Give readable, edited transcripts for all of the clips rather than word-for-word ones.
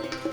Oh.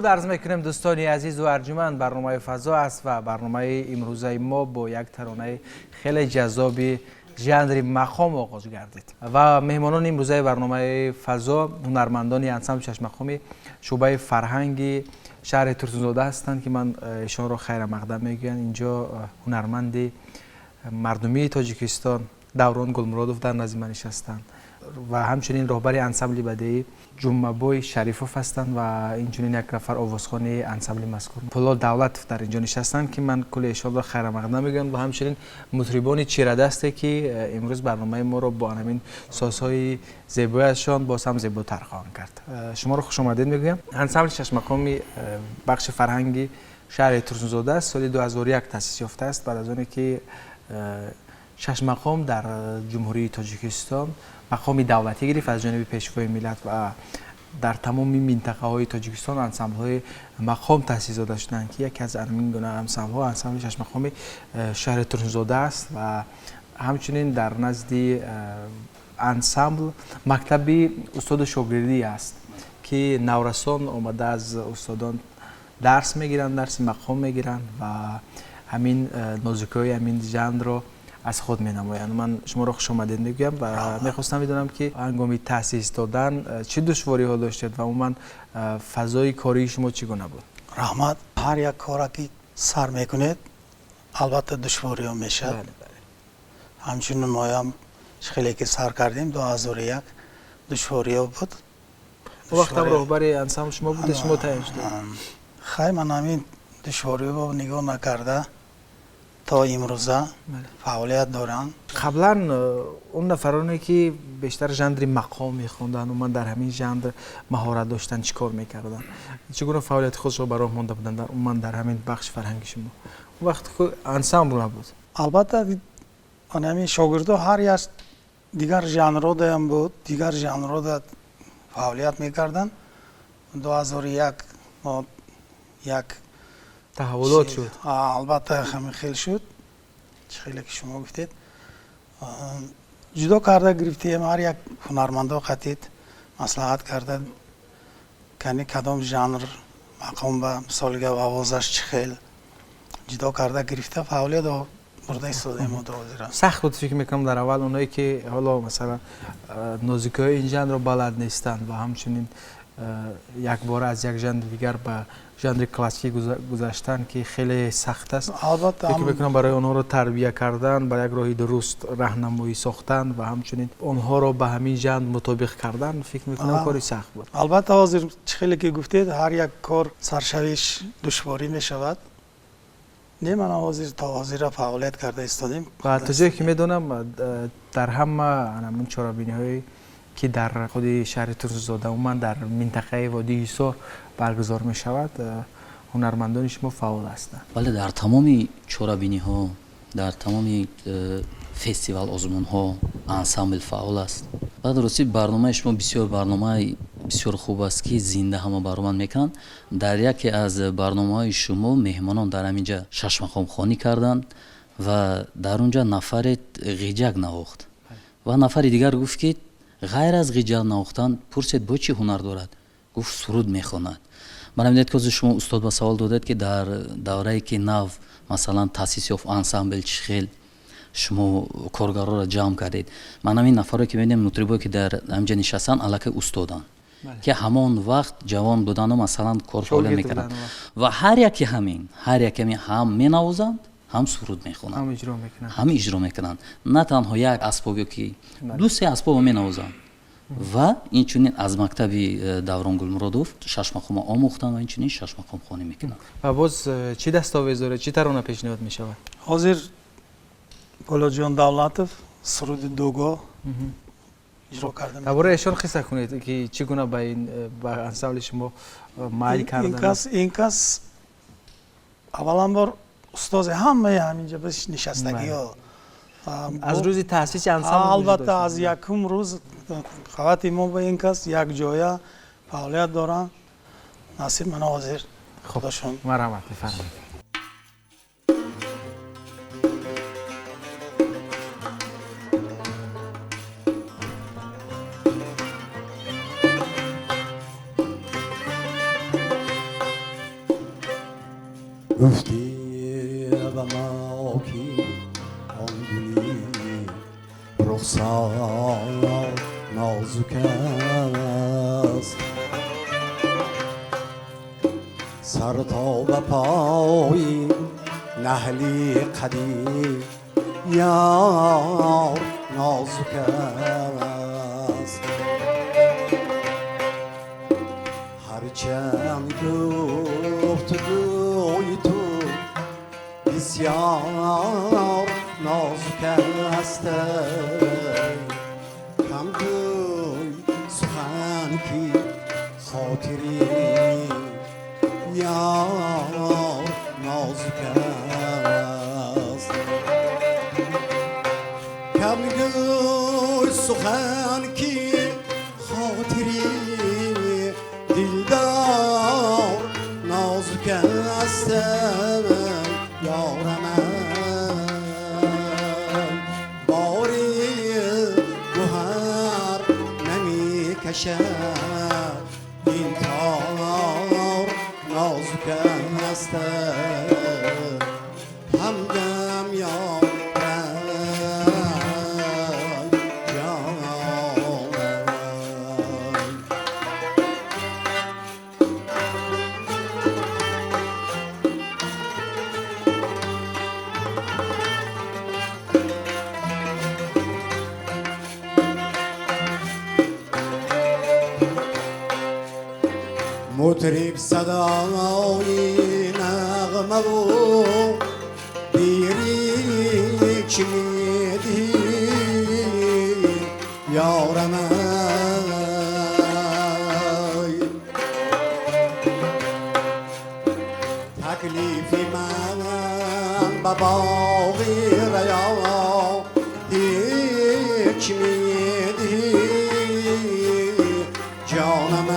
Дуруд арз мекунем дӯстони азизу арҷуманд. Барномаи фазо аст ва барномаи имрӯзаи мо бо як таронаи хеле ҷаззоби жанри мақом оғоз гардид ва меҳмонони имрӯзаи барномаи фазо ҳунармандони ансамбли шашмақоми шӯъбаи фарҳанги шаҳри Турсунзода ҳастанд, ки ман эшонро хайрамақдам мегӯям. Инҷо ҳунарманди мардумии Тоҷикистон Даврон Гулмуродов дар назди ман нишастанд ва ҳамчунин роҳбари ансамбли бадеӣ Ҷумъабой Шарифов ҳастанд ва инчунин як нафар овозхони ансамбли мазкур Пулод Давлатов дар инҷо нишастанд, ки ман кулли эшонро хайрамақдам мегӯям ва ҳамчунин мутрибони чирадасте, ки имрӯз барномаи моро бо ҳамин созҳои зебояшон боз ҳам зеботар хоҳанд кард. Шуморо хушомадед мегӯям. Ансамбли шашмақоми бахши фарҳанги шаҳри Турсунзода соли 2001 таъсис ёфтааст, баъд аз оне ки шашмақом дар Ҷумҳурии Тоҷикистон мақоми давлатӣ гирифт аз ҷониби Пешвои миллат ва дар тамоми минтақаҳои Тоҷикистон ансамблҳои мақом таъсис дода шуданд, ки яке аз ҳамин гуна ансамблҳо ансамбли шашмақоми шаҳри Турсунзода аст ва ҳамчунин дар назди ансамбл мактаби устоду шогирдӣ аст, ки наврасон омада аз устодон дарс мегиранд, дарси мақом мегиранд ва ҳамин нозукиҳои ҳамин жанрро аз худ менамоянд. Ман шуморо хушомадед мегӯям ва мехостам бидонам, ки ҳангоми таъсис додан чӣ душвориҳо доштед ва умуман фазои кории шумо чӣ гуна буд? Раҳмат. Ҳар як кора ки сар мекунед, албатта, душвориҳо мешавад. Ҳамчунин моям хеле ки сар кардем 2001, душвориҳо буд. Он вақтам роҳбари ансамбл шумо будед, шумо таъин шудед. Хай, ман ҳамин душвориҳо нигоҳ накарда то имрӯза фаъолият дорам. Қаблан он нафароне ки бештар жанри мақом мехонданд, умуман дар ҳамин жанр маҳорат доштанд, чӣ кор мекарданд, чӣ гуна фаъолияти худшро ба роҳ монда буданд умуман дар ҳамин бахши фарҳанги шумо? Он вақт ансамбл набуд. Албатта, ҳамин шогирдо ҳар як дигар жанрҳодаям буд, дигар жанрҳода фаъолият мекарданд. 2001 мо як таҳаввулот шуд. Албатта, ҳамин хел шуд, чӣ хеле ки шумо гуфтед, ҷудо карда гирифтем, ҳар як ҳунармандо қатид маслиҳат карда, кани кадом жанр мақом ба мисоли гап овозаш чӣ хел, ҷудо карда гирифта фаъолият бурда истодаем мо ҳозира. Сахт буд, фикр мекунам, дар аввал оное ки ҳоло масалан нозукиҳои ин жанрро балад нестанд ва ҳамчунин якбора аз як жанри дигар ба жанри классикӣ гузаштан, ки хеле сахт аст. Албатта. Фикр мекунам, барои онҳоро тарбия кардан, ба як роҳи дуруст раҳнамоӣ сохтан ва ҳамчунин онҳоро ба ҳамин жанр мутобиқ кардан, фикр мекунам, кори сахт буд. Албатта, ҳозир чӣ хеле ки гуфтед, ҳар як кор саршавиш душворӣ мешавад. Не, ман ҳозир то ҳозира фаъолият карда истодем. Ва то ҷое ки медонам, дар ҳама ҳамин чорабиниҳое ки дар худи шаҳри Турсунзода, умуман дар минтақаи водии Ҳисор баргузор мешавад, ҳунармандони шумо фаъол ҳастанд. Бале, дар тамоми чорабиниҳо, дар тамоми фестивал озмунҳо ансамбл фаъол аст. Баъд ростӣ, барномаи шумо бисёр барномаи бисёр хуб аст, ки зинда ҳама баромад мекунанд. Дар яке аз барномаҳои шумо меҳмонон дар ҳамин ҷа шашмақомхонӣ карданд ва дар он ҷа нафаре ғиҷак навохт ва нафари дигар гуфт, ки ғайр аз ғиҷак навохтан, пурсед, бо чӣ ҳунар дорад, гуфт, суруд мехонад. Ман мебинед, ки ҳозир шумо устод ба савол додед, ки дар даврае ки нав масалан таъсис ёфт ансамбл, чӣ хел шумо коргарҳоро ҷамъ кардед. Ман ҳамин нафарое ки мебинем, мутрибое ки дар ҳаминҷа нишастанд, аллакай устоданд, ки ҳамон вақт ҷавон будану масалан кор фаъолият мекарданд ва ҳар яки ҳамин ҳам менавозанд, ҳам суруд мехонанд, ҳам иҷро мекунанд. На танҳо як асбоб ё ки ду се асбобо менавозанд ва инчунин аз мактаби Даврон Гулмуродов шашмақома омӯхтанд ва инчунин шашмақомхонӣ мекунанд. Ва боз чӣ дастовез доред, чӣ тарона пешниҳод мешавад? Ҳозир Болоҷон Давлатов суруди Дуго иҷро карда. Дар бораи эшон қисса кунед, ки чӣ гуна ба ин ба ансамбли шумо майл карданд. Ин кас аввалан бор устози ҳамаи ҳаминҷа нишастагиҳо. Аз рӯзи таъсиси ансамбл. Албатта, аз якум рӯз қавати мо ба ин кас як ҷоя фаъолият доранд. Насиб, мана ҳозир худошон. Марҳамат, бифармоед. گفتی به ما که آن گلی رخسار نازک است سر تا به پای نهلی قدی یار نازک است هرچند گفتگوی تو بسیار نازک است کم گوی سخن که خاطری یار نازک است کم گوی سخن که خاطری دلدار نازک است یارم باری گوهر نمی کشد این تار نازک است همدم یارم جانم. مطرب صدای نغمه و دیری چی میدی یارم ای تکلیف من به باغ ریا هیچ میدی جانم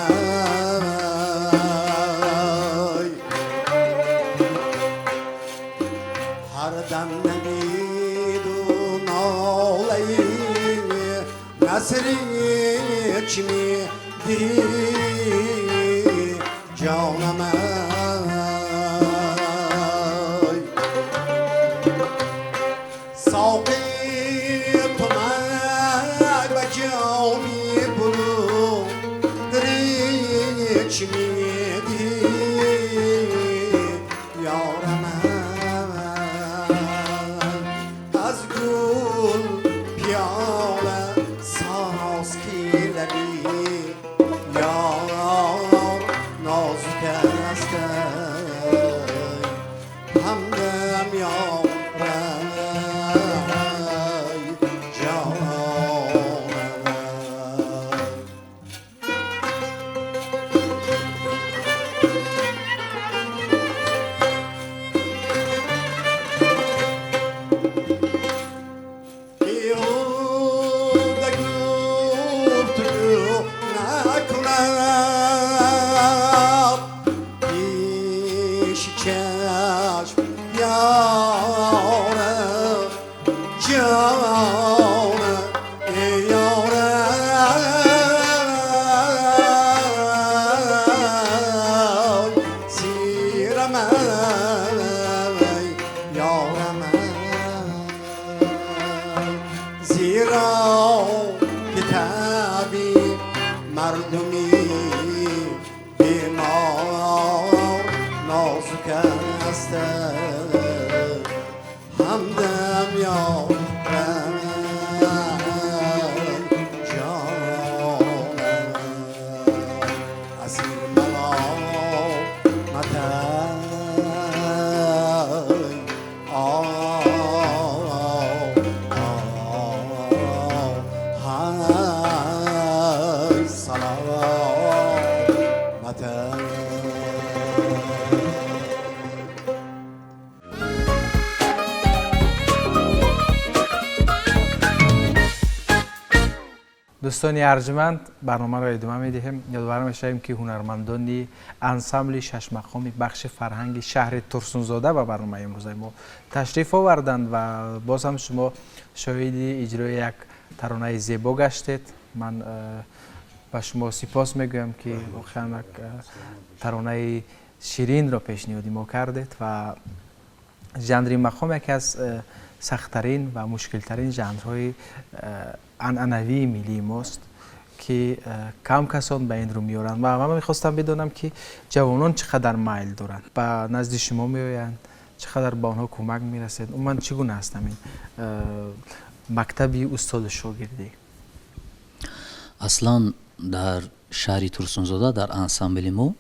ای هر دم نوید و ناله نصری چی میدی جانم ای ساقی تو من به جامی برو ریچ میدی یارم از گل پیاله ساز کی لبی یار نازک است همدم یارم جانم. بیهوده گفتگو نکنم پیش چشم یارم جانم ای یارم سیرم ای یارم زیرا که طبیب مردمی بیمار نازک است همدم یارم جانم اسیر ملامت ای سلامت. Дӯстони арҷманд, барномаро идома медиҳем. Ёдовар мешавем, ки ҳунармандони ансамбли шашмақоми бахши фарҳанги шаҳри Турсунзода ба барномаи имрӯзаи мо ташриф оварданд ва боз ҳам шумо шоҳиди иҷрои як таронаи зебо гаштед. Ман ба шумо сипос мегӯям, ки воқеан як таронаи Ширинро пешниҳоди мо кардед ва жанри мақом яке аз сахттарин ва мушкилтарин жанрҳои анъанавии миллии мост, ки кам касон ба ин рӯ меоранд. Ва ман мехостам бидонам, ки ҷавонон чӣ қадар майл доранд, ба назди шумо меоянд, чӣ қадар ба онҳо кӯмак мерасед, умуман чӣ гуна аст ҳамин мактаби устоду шогирдӣ? Аслан дар шаҳри Турсунзода дар ансамбли мо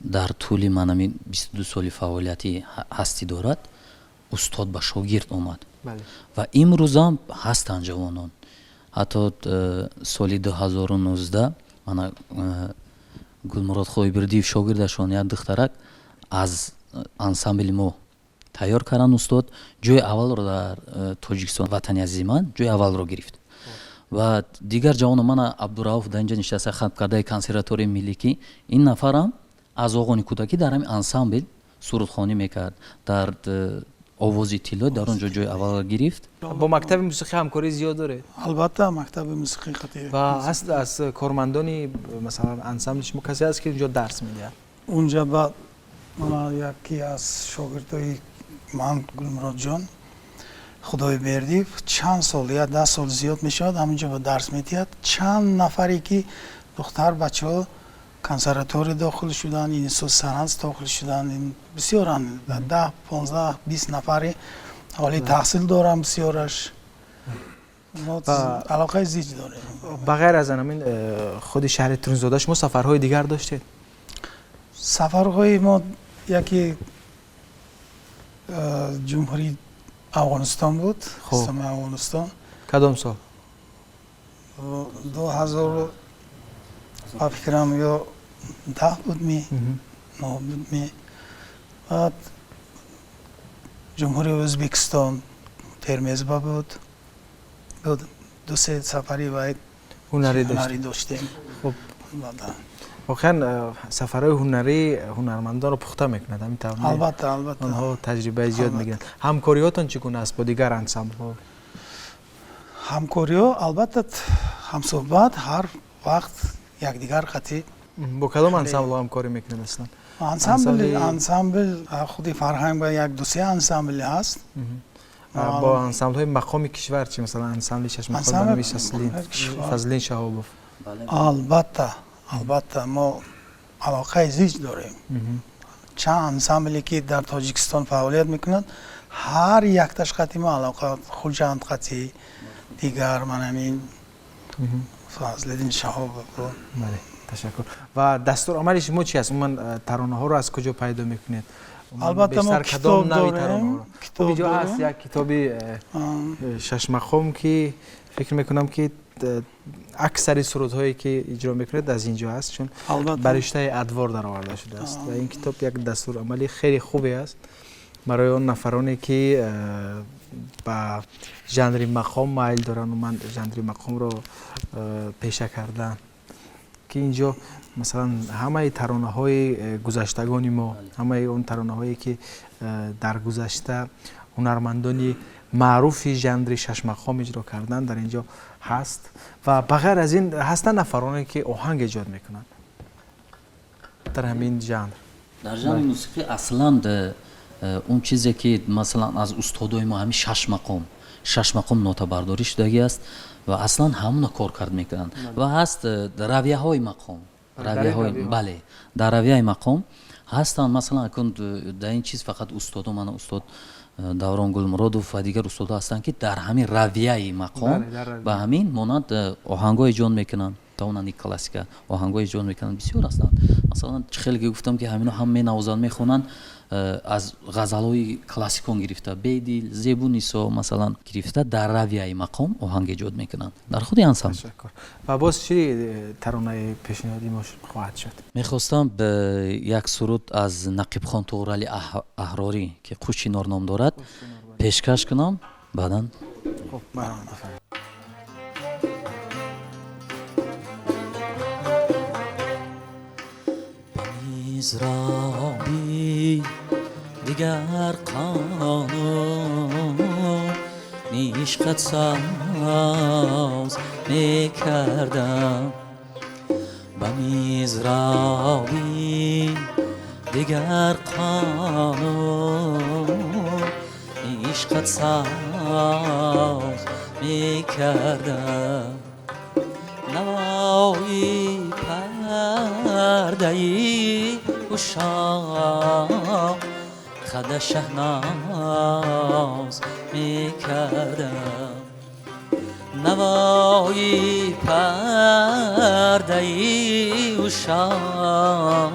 дар тӯли манами 22 соли фаъолияти ҳастӣ дорад, устод ба шогирд омад ва имрӯзам ҳастанд ҷавонон. Ҳатто соли 2019 мана Гулмурод Хойбирдиев шогирдашон як духтарак аз ансамбли мо тайёр карданд, устод ҷои аввалро дар Тоҷикистон, ватани азизи ман, ҷои аввалро гирифт. Ва дигар ҷавоно, мана Абдурауф дар инҷа нишаста, хатмкардаи консерваторияи миллӣ, ки ин нафарам аз оғони кӯдакӣ дар ҳамин ансамбл сурудхонӣ мекард, дар Овози тилло дар он ҷо ҷои аввалро гирифт. Бо мактаби мусиқӣ ҳамкорӣ зиёд доред? Албатта, мактаби мусиқӣ қатъи. Ва ҳаст аз кормандони, масалан, ансамбли шумо касе ҳаст, ки унҷо дарс медиҳад? Унҷа ба мана яке аз шогирдои ман, Гулмуродҷон Худойбердиев, чанд сол, як 10 сол зиёд мешавад, ҳаминҷо ба дарс медиҳад. Чанд нафаре ки духтар бачаҳо консерватория дохил шуданд, институт санъат дохил шуданд, бисёранд, 10, 15, 20 нафари ҳоли таҳсил дорам, бисёраш. Мо алоқаи зич дорем. Ба ғайр аз ҳамин худи шаҳри Турсунзода шумо сафарҳои дигар доштед? Сафарҳои мо яке Ҷумҳурии Афғонистон буд, Исломии Афғонистон. Кадом сол? 2000, ба фикрам, ё 10 буд ми, 9 буд ми. Баъд Ҷумҳурии Ӯзбекистон, Термезба буд. Ду се сафари вай ҳунарӣ доштем. Хуб, воқеан сафарҳои ҳунарӣ ҳунармандонро пухта мекунад, ҳамин тавр? Албатта, албатта. Онҳо таҷрибаи зиёд мегиранд. Ҳамкориҳотон чӣ гуна аст бо дигар ансамблҳо? Ҳамкориҳо, албатта, ҳамсӯҳбат, ҳар вақт якдигар қатъи. Бо кадом ансамблҳо ҳамкорӣ мекунед аслан? Ансамбл худи фарҳанг ба як ду се ансамбл ҳаст. Бо ансамблҳои мақоми кишвар чи, масалан, ансамбли шашмақом ба номи Фазлин Шаҳобов? Албатта, албатта, мо алоқаи зич дорем. Чанд ансамбле ки дар Тоҷикистон фаъолият мекунанд, ҳар якташ қатъи мо алоқа, Хуҷанд қатъи, дигар ман ҳамин Фазлиддин Шаҳобов. Бале, ташаккур. Ва дастурамали шумо чи аст? Умуман таронаҳоро аз куҷо пайдо мекунед? Албатта, мо китоб дорем. Инҷо ҳаст як китоби шашмақом, ки фикр мекунам, ки аксари сурудҳое ки иҷро мекунед, аз инҷо ҳаст, чун ба риштаи адвор дароварда шудааст. Ва ин китоб як дастурамали хеле хубе аст барои он нафароне, ки ба жанри мақом майл доранд, умуман жанри мақомро пеша кардан, ки инҷо, масалан, ҳамаи таронаҳои гузаштагони мо, ҳамаи он таронаҳое ки дар гузашта ҳунармандони маъруфи жанри шашмақом иҷро карданд, дар инҷо ҳаст. Ва ба ғайр аз ин ҳастанд нафароне, ки оҳанг эҷод мекунанд дар ҳамин жанр? Дар жанри мусиқӣ аслан он чизе ки, масалан, аз устодои мо ҳамин шашмақом нотабардорӣ шудагӣ аст ва аслан ҳамона кор кард мекунанд. Ва ҳаст равияҳои мақом, равияҳои, бале, дар равияи мақом ҳастанд. Масалан, акун дар ин чиз фақат устодо, мана устод Даврон Гулмуродов ва дигар устодо ҳастанд, ки дар ҳамин равияи мақом ба ҳамин монанд оҳангҳо эҷод мекунанд, тавонанд классика оҳангҳо эҷод мекунанд. Бисёр ҳастанд. Масалан, чӣ хеле ки гуфтам, ки ҳамино ҳам менавозанд, мехонанд, аз ғазалҳои классикон гирифта, Бедил, Зебунисо, масалан, гирифта, дар равияи мақом оҳанг эҷод мекунанд дар худи ансамбл. Ва боз чӣ таронаи пешниҳоди мо хоҳад шуд? Мехостам як суруд аз Нақибхон Туғрали Аҳрорӣ, ки Қӯшчинор ном дорад, пешкаш кунам баъдан. Хуб. Мизроби дигар қонун ишқат соз мекардам. Ба мизроби дигар қонун ишқат соз мекардам. Навои пардаи ушоқ қада шаҳноз мекардам. Навои пардаи ушоқ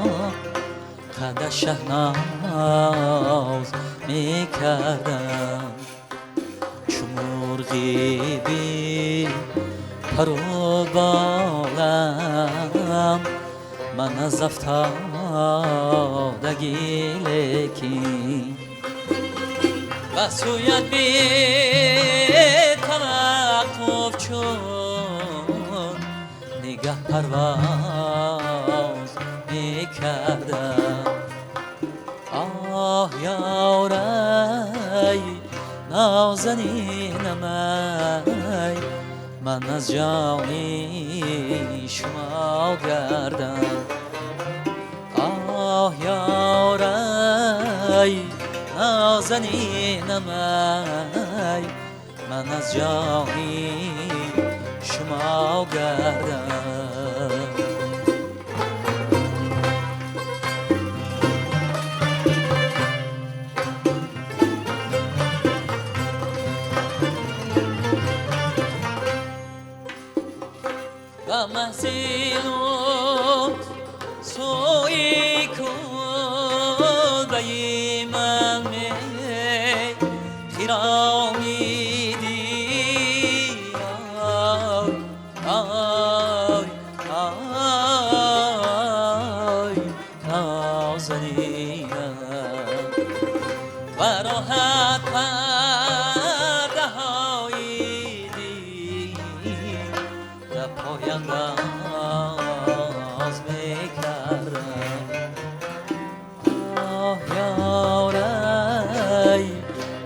қада шаҳноз мекардам. Чу мурғи бепару болам ман аз афтодагӣ, лекин ба сӯят бетаваққуф чун нигаҳ парвоз мекардам. Оҳ ёрай нозанинамай, ман аз ҷони шумо гардам. Оҳ ёрай нозанинамай, ман аз ҷони шумо гардам. Ба маҳзилу сӯи кулбаи ман мехиромиди, ай ай нозанинам, ва роҳат пардаҳои дил дар пояндоз мекардам. Оҳ ёрай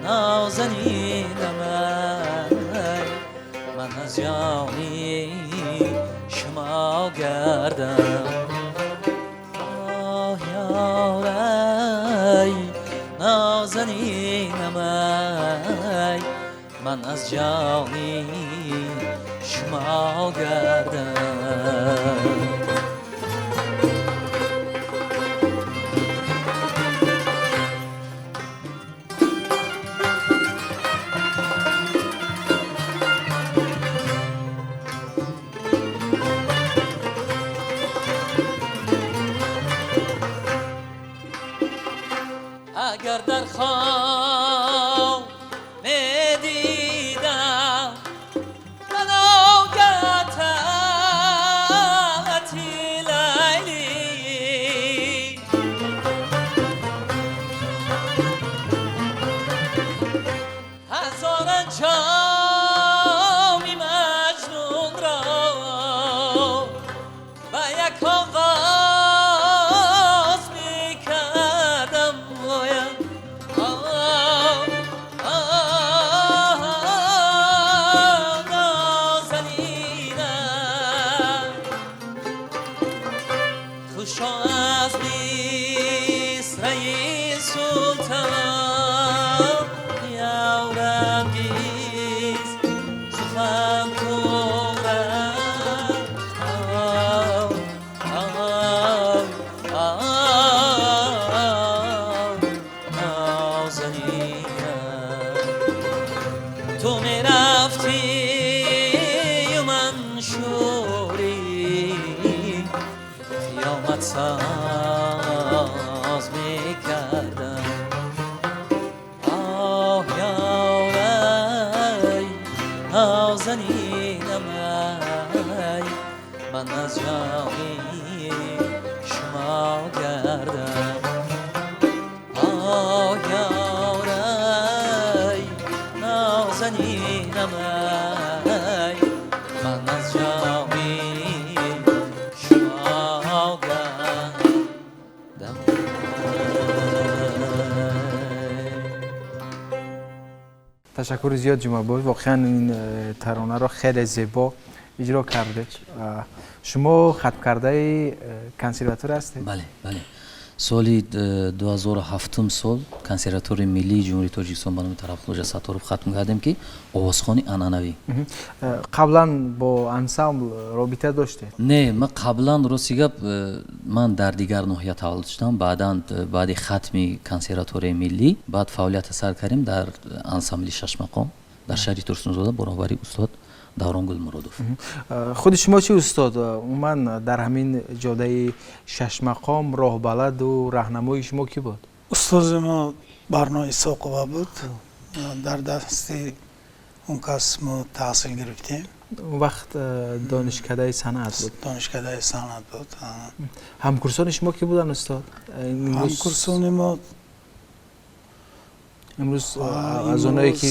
нозанинамай, ман аз ҷони шумо гардам. Оҳ ёрай нозанинамай, ман аз ҷони шумо гардам. Агар дар хоб медидам балогати Лайлӣ, ҳазоран ҷоми маҷнунро ба як оғоз мекардам. Нозанинам, хушо аз мисраи султон ёрангиз сухан турам. Нозанинам, ту мерафтию ман шӯри қиёмат соз мекардам. Оҳ ёрай нозанинамай, ман аз ҷони шумо гардам. Оҳ ёрай нозанинамай, ман аз ҷони шумо гардам. Ташаккури зиёд, Ҷумъабой. Воқеан ин таронаро хеле зебо Иҷро кардед. Шумо хатмкардаи консерватория ҳастед? Бале, бале. Соли 2007 сол консерваторияи миллии Ҷумҳурии Тоҷикистон ба номи Тарафхоҷа Сатторов хатм кардем, ки овозхони анъанавӣ. Қаблан бо ансамбл робита доштед? Не, ман қаблан, рости гап, ман дар дигар ноҳия таваллуд шудам. Баъдан, баъди хатми консерваторияи миллӣ, баъд фаъолията сар кардем дар ансамбли Шашмақом дар шаҳри Турсунзода бо роҳбарии устод Даврон Гулмуродов. Худи шумо чӣ, устод? Умуман, дар ҳамин ҷодаи шашмақом роҳбаладу раҳнамои шумо кӣ буд? Устози мо Барно Исоқова буд. Дар дасти он кас мо таҳсил гирифтем. Он вақт донишкадаи санъат буд? Донишкадаи санъат буд. Ҳамкурсони шумо кӣ буданд, устод? Ҳамкурсони мо Имрӯз аз оное ки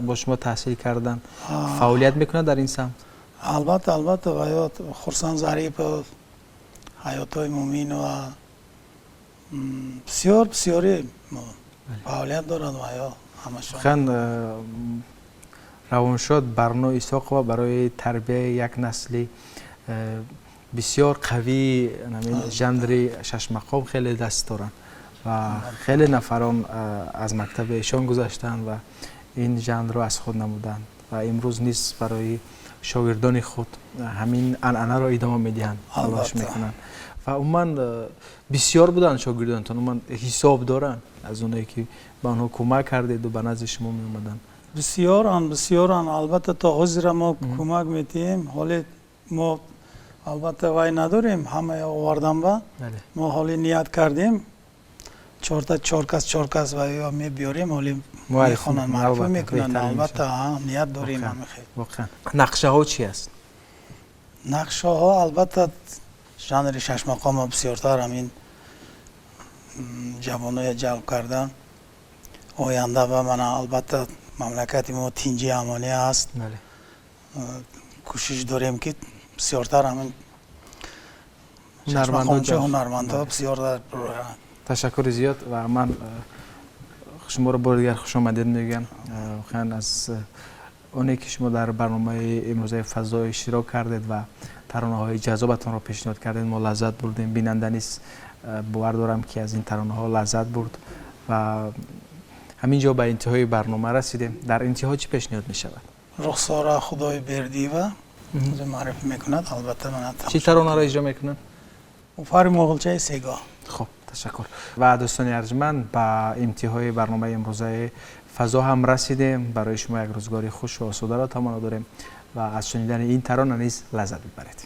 бо шумо таҳсил карданд, фаъолият мекунанд дар ин самт? Албатта, албатта, ҳаёт Хурсанд Зарипов, Ҳаётои Муминова, бисёр бисёре фаъолият дорад ва ҳамашон. Воқеан, равоншод Барно Исоқова барои тарбияи як насли бисёр қавии жанри шашмақом хеле даст доранд ва хеле нафарон аз мактаби эшон гузаштанд ва ин жанрро аз худ намуданд ва имрӯз низ барои шогирдони худ ҳамин анъанаро идома медиҳанд, талош мекунанд. Ва умуман, бисёр буданд шогирдонтон? Умуман, ҳисоб доранд аз оное ки ба онҳо кӯмак кардеду ба назди шумо меомаданд? Бисёранд, бисёранд, албатта. То ҳозира мо кӯмак медиҳем. Ҳоле мо, албатта, вай надорем ҳамаи овардан ба мо. Ҳоле ният кардем, чорта, чор кас, чор кас ва ё мебиёрем, ҳоле мехонанд, муаррифӣ мекунанд. Албатта, ният дорем ҳамихел. Воқеан, нақшаҳо чи аст? Нақшаҳо, албатта, жанри шашмақома бисёртар ҳамин ҷавоноя ҷалб кардан. Оянда ба мана, албатта, мамлакати мо тинҷи амонӣ аст, кӯшиш дорем, ки бисёртар ҳамин ҳунармандҳо бисёртар. Ташаккури зиёд ва ман шуморо бори дигар хушомадед мегӯям. Воқеан, аз оне ки шумо дар барномаи имрӯзаи Фазо иштирок кардед ва таронаҳои ҷаззобатонро пешниҳод кардед, мо лаззат бурдем. Бинанда низ, бовар дорам, ки аз ин таронаҳо лаззат бурд. Ва ҳамин ҷо ба интиҳои барнома расидем. Дар интиҳо чӣ пешниҳод мешавад? Рухсора Худойбердиева муаррифӣ мекунад, албатта. Чӣ таронаро иҷро мекунад? Фари моғулчаи сегоҳ. Хуб, ташаккур. Ва дӯстони арҷманд, ба интиҳои барномаи имрӯзаи Фазо ҳам расидем. Барои шумо як рӯзгори хушу осударо таманно дорем ва аз шунидани ин тарона низ лаззат бибаред.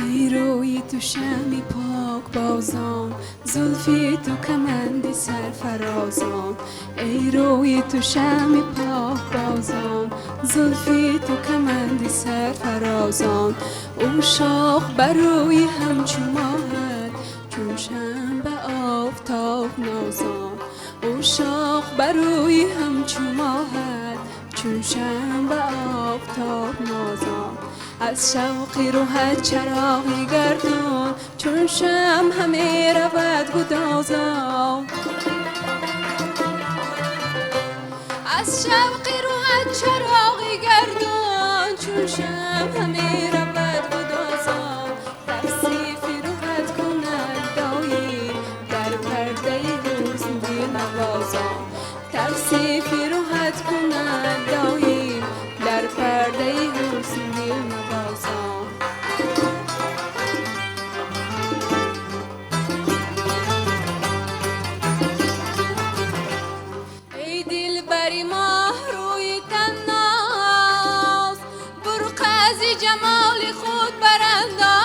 Эй рӯи ту шамъи покбозон, зулфи ту каманди сарфарозон, эй рӯи ту шамъи покбозон, зулфи ту каманди сарфарозон, ушшоқ бар рӯи ҳамчу моҳат, чун шамъ ба офтоб нозон, ушшоқ бар рӯи ҳамчу моҳат, чун шамъ ба офтоб нозон, аз шавқи рӯҳат чароғи гардун чун шамъ ҳаме равад гудозон, аз шавқи рӯҳат чароғи гардун чун шамъ ҳаме равад гудозон, тавсифи рӯҳат кунад доим дар пардаи ҳусн дилнавозон, тавсифи рӯҳат кунад доим дар пардаи ҳусн дилнавозон. Эй дилбари моҳрӯи танноз, бурқаъ зи ҷамоли худ барандоз.